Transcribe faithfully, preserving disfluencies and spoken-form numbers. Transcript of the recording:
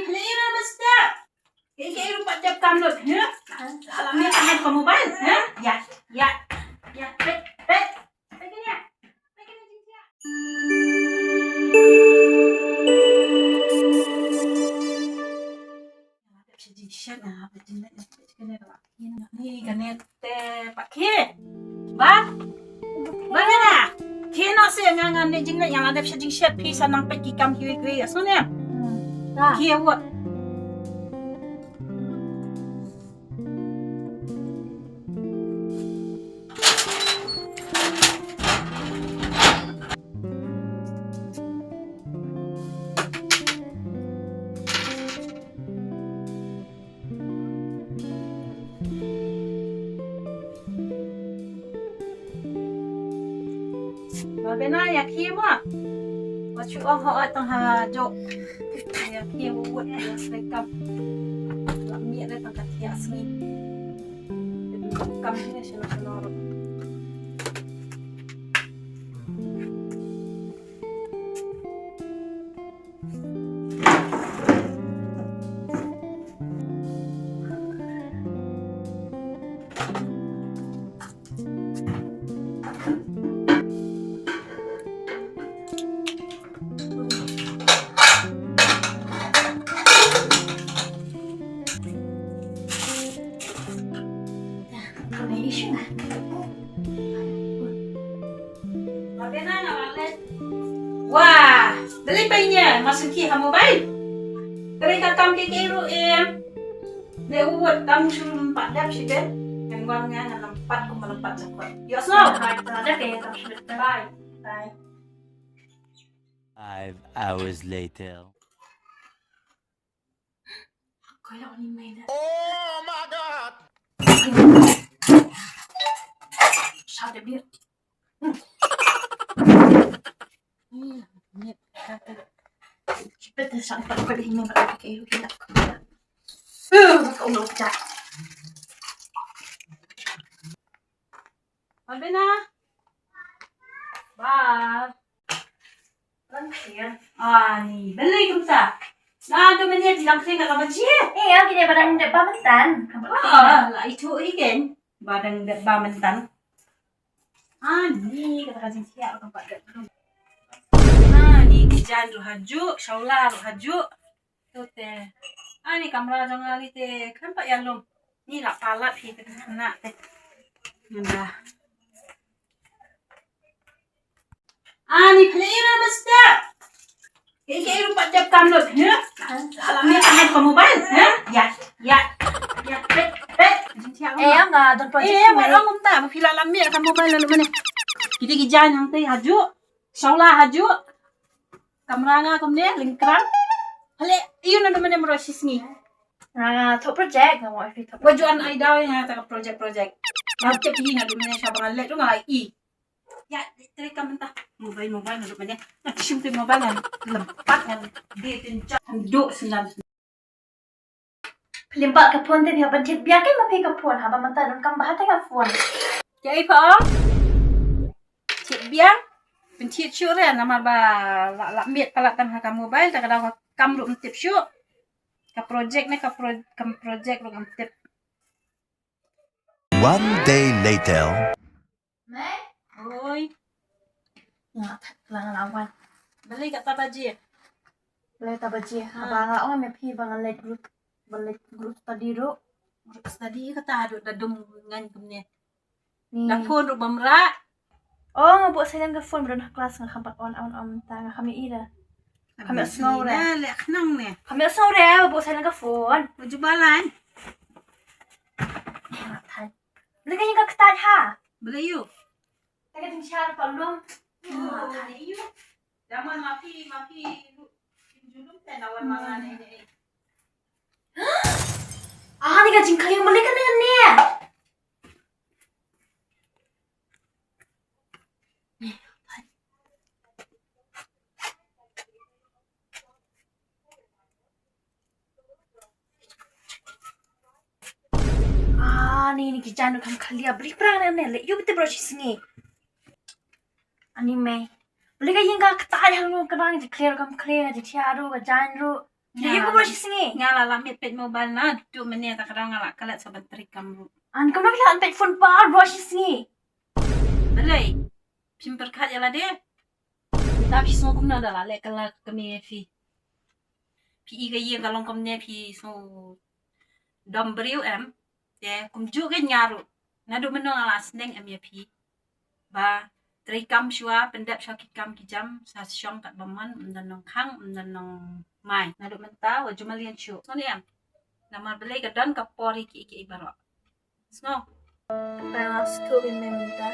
Hello, mister. Kaei kaei ruh pat dep kam lut, ha? Alah, mih tang ka mobile, ha? Ïa, ïa, ïa, peit, peit. Peit kane. Peit kane jingthiah. Dep sha jingshet, ah, peit jingthiah, peit kane ka la kien, ni kane te pat kien. Ba? Ba kane. Kien noh seh, nga ngan ne jingleh, nga la dep sha jingshet, phi sa nang peit ki kam kiwei kiwei, ïa sngewthuh ne? Hmm. Kien wat. Ba bena ïa khie ma. Ba shu ong ha tang ha jok. Ïa khie wut ïa srekam. La mih re tang ka thiah sngi. Kam ni shalor shalor. Wah, dali pai nya, masuk ki ha mobile. Kare ka kam ke ke ru em. Le uwat kam shu pat dap shi ben. Ngan wan nga ngan lampat kum lampat jakot. Yo so. Bye. Bye. Bye. Five hours later. Oh my God! Shout a bit. Better shout a bit. Malvina. Ba. Ani, balei kumta? Na tu menit bilang sing ka baji. Eh, ya kini barang dep ba mentan. Ah, la itu iken. Barang dep ba mentan. Ani, kata ka jingsiap ka padat. Ani, kijan ruh hajuk, Shaula ruh hajuk. Tu te. Ani kamra jong nga li te, kan pat ïalum. Ni la palat hi te kena te. Nanda. Ani phle ira masta. Ke ke ru pat jap kam lut, ha? Ala mi tangan ka mobile, ha? Ya, ya. Ya, pet, pet. Eh, ya nga don project. Eh, ya, mai ong ta, phi la lam mi ka mobile lalu mana? Kita ki jan yang te hajuk. Shaula hajuk. Kamra nga kumne lyngkrang. Hale, ïu na dumene mro shisngi. Nga thoh project, nga mo fi thoh. Wa juan ai daw nga ta project project. Nga cek hi na dumene sha bangal le tu nga i. Ya, teri kam ta. Mobile mobile na dumene. Na shim tu mobile na lempat na de tin cha. Duk sinan. Phi lim pat ka phone te phi hap ban thied biang kein ma phi ka phone, haba mynta don kam bha te ka phone. Kaei pha ong? Thied biang? Pynthied shuh re namar ba la, la miet palat tang ha ka mobile, ta ka daw ka kam ruh ym tip shuh. Ka project ne ka pro-, kam project ruh ym tip. One day later. Mei? Oi. Nga thak lang la wan. Balei kata baje? Balei kata baje? Ha. Haba nga ong me phi ba nga leit group, ba leit group study ruh. Group study kata haduh da dum ngan kumne. Ni. Da phone ruh bam rah. Oh, nga buh silent ka phone, ba don ha class nga kham pat on on on ta nga kham ïohi da. Kham ïohsngew re. Leh khnang ne. Kham ïohsngew re, ba buh silent ka phone. Baju balan. Nga thak. Balei ka ïing ka kyntait ha? Balei ïu? Te ka jingshar pa lum. Balei ïu? Daman ma phi, ma phi, lu, julum te na wan ma nga ne, ne, ne. Ah, ni ka jingkhlieh balei ka ne, ne. Ah, ni, ni ki jan ruh kam khlieh, bri prang ne, ne, le, ïu bete bro shi sngi. Ani mei. Bri ka ïing ka kyntait ha ruh ka rang, ji khlieh ruh kam khlieh, ji thiah ruh, ka jan ruh. Ïa kumno shi sngi? Nga la lah miet peit mobile naduh mynne, ta ka daw nga la klet sa ban trei kam ruh. An kumno la peit phone pa ruh shi sngi? Balei? Phim pyrkhat ïa lade? Te phi sngew kumno da la leh ka la ka mei ïa phi? Phi i ka ïing ka long kumne phi sngew dom briew em? Te kumjuh kein nga ruh. Naduh mynno nga la sneng em ïa phi? Ba trei kam shuwa, pyndep shuwa ki kam ki jam, sa shong katba mon, ym don nongkhang, ym don nongmai. Naduh mynta wat ju malian shuh. Sngew ne em? Namar balei ka don ka por ïa kiei kiei baroh. Sngew? Ba nga sngewthuh ïa me mynta.